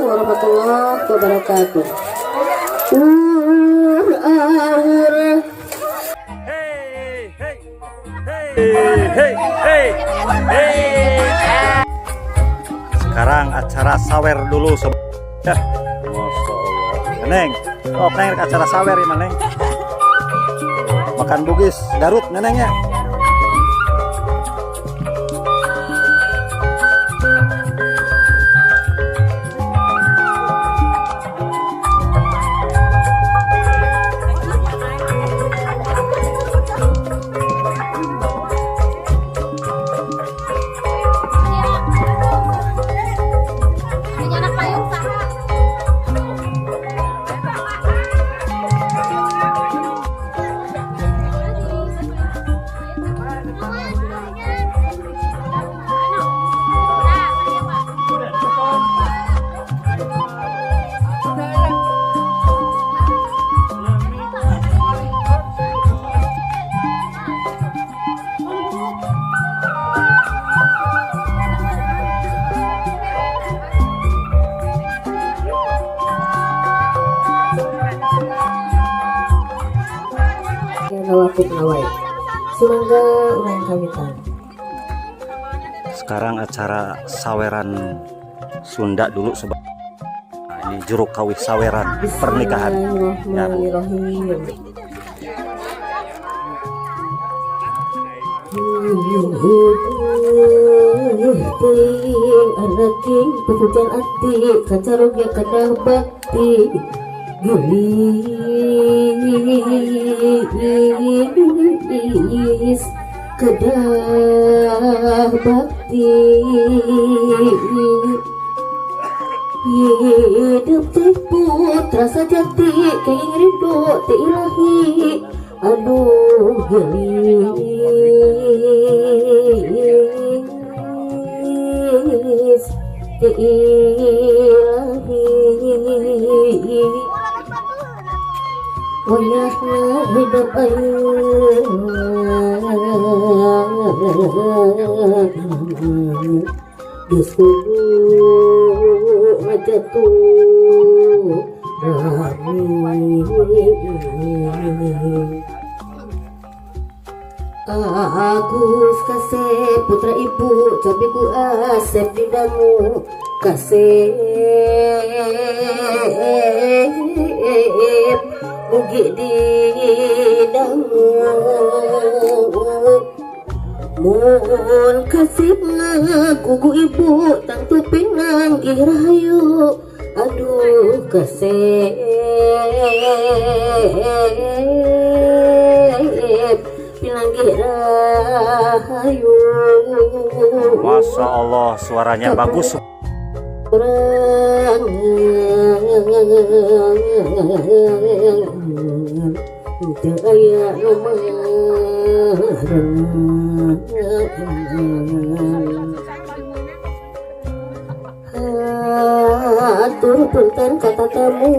Warahmatullahi wabarakatuh. Ur aur. Hey, hey, hey, hey, hey, hey. Sekarang acara sawer dulu, sob. Ya, Masya Allah. Neng, oh neng acara sawer ya, Neng. Makan bugis, Garut nenengnya. Anak payung saha? Waktu wae. Sumangga urang kawitan. Sekarang acara saweran Sunda dulu, sobat. Nah, ini juru kawih saweran pernikahan. Ya, Bu. Bismillahirrahmanirrahim. Teuing anak king pupujan ati kacaroge kedah bakti geulis kedah bakti. Hidup teh putra sajati kenging rindu ti ilahi. Aduh, geulis ti ilahi. Wayahna hidup ayeuna geus kudu ngajatuh rami. Agus kasep putra ibu cabiku Asep didangu kasep mugi didangu. Mun kasep kuku ibu tangtu pinanggih rahayu. Aduh, kasep pinanggih rahayu. Masya Allah, suaranya bagus. Urang teu aya nu meureunan. Hatur punten kata tamu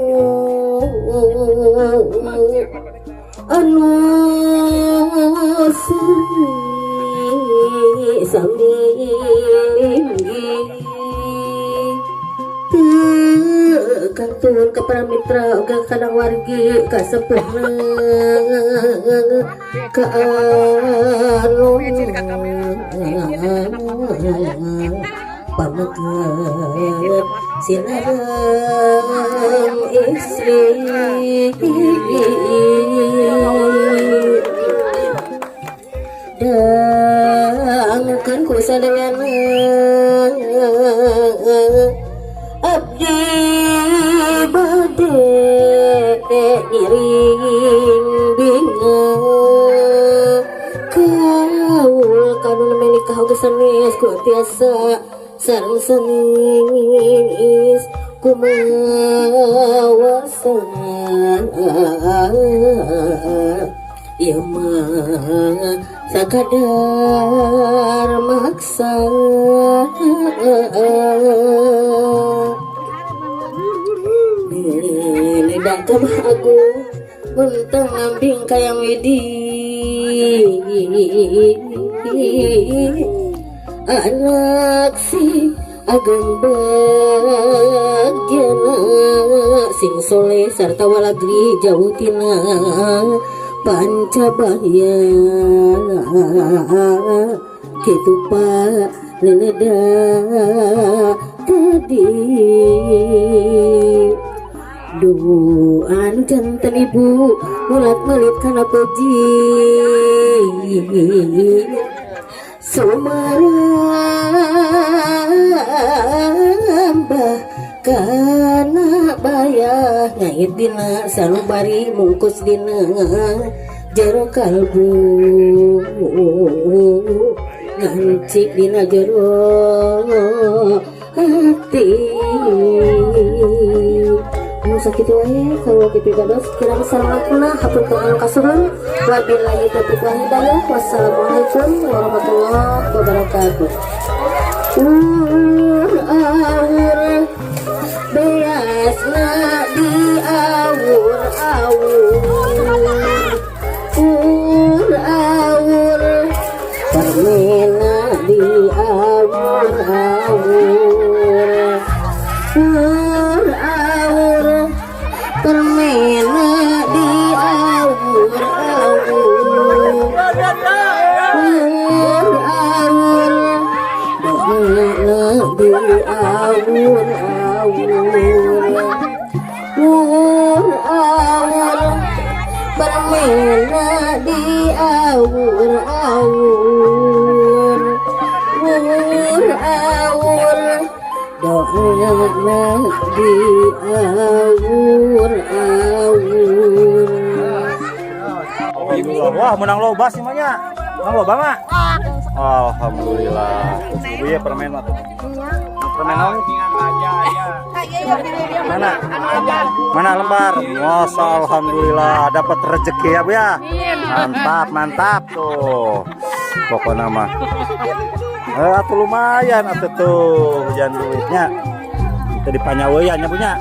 anu sami linggih. Teu kantun ka para mitra oge kadang wargi ka sepuhna ka anu pameget sinareng istri. Dangukeun ku sadayana abdi bade ngiring bingah kaul kanu menikah oge sanes ku tiasa sareng sanes kumawasan. Ieu mah sakadar maksa. Lidah Kabah Agung Bunteng ngambing kayang widi anak si Ageng bagjana sing soleh sarta walagri jauh tina pancabaya kitu Pak neneda tadi duaan jantan ibu mulat melit kana puji sumarambah kana bayah ngait dina sanubari mungkus dina jero kalbu ngancik dina jero hati. Sakitu wae kalau dipibados kirang salamuna hapunten anu kasuhun wabillahi taufiq wal hidayah wassalamualaikum warahmatullahi wabarakatuh. Ur awur beasna di awur awur ur awur permena di awur awur ur awur permena di awur awur ur awur doana di awur awur ur awur permena di awur awur ur awur doana di awur awur. Alhamdulillah. Wah, menang loba sih mah. Menang loba mah. Alhamdulillah. Ibu ya permen atuh. Permen naon? Mana? Mana lembar? Masya alhamdulillah dapat rezeki ya Bu ya. Mantap, mantap tuh. Pokoknya mah. Atuh lumayan atuh tuh hujan duitnya. Itu di Panyaweyan ya punya.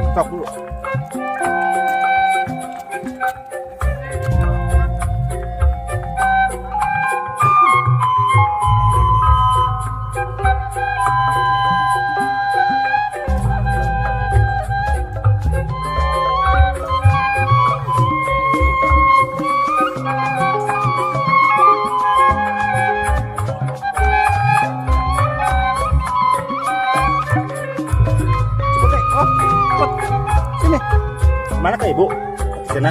Stop dulu. Mana ke ibu? Sini.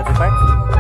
Teh.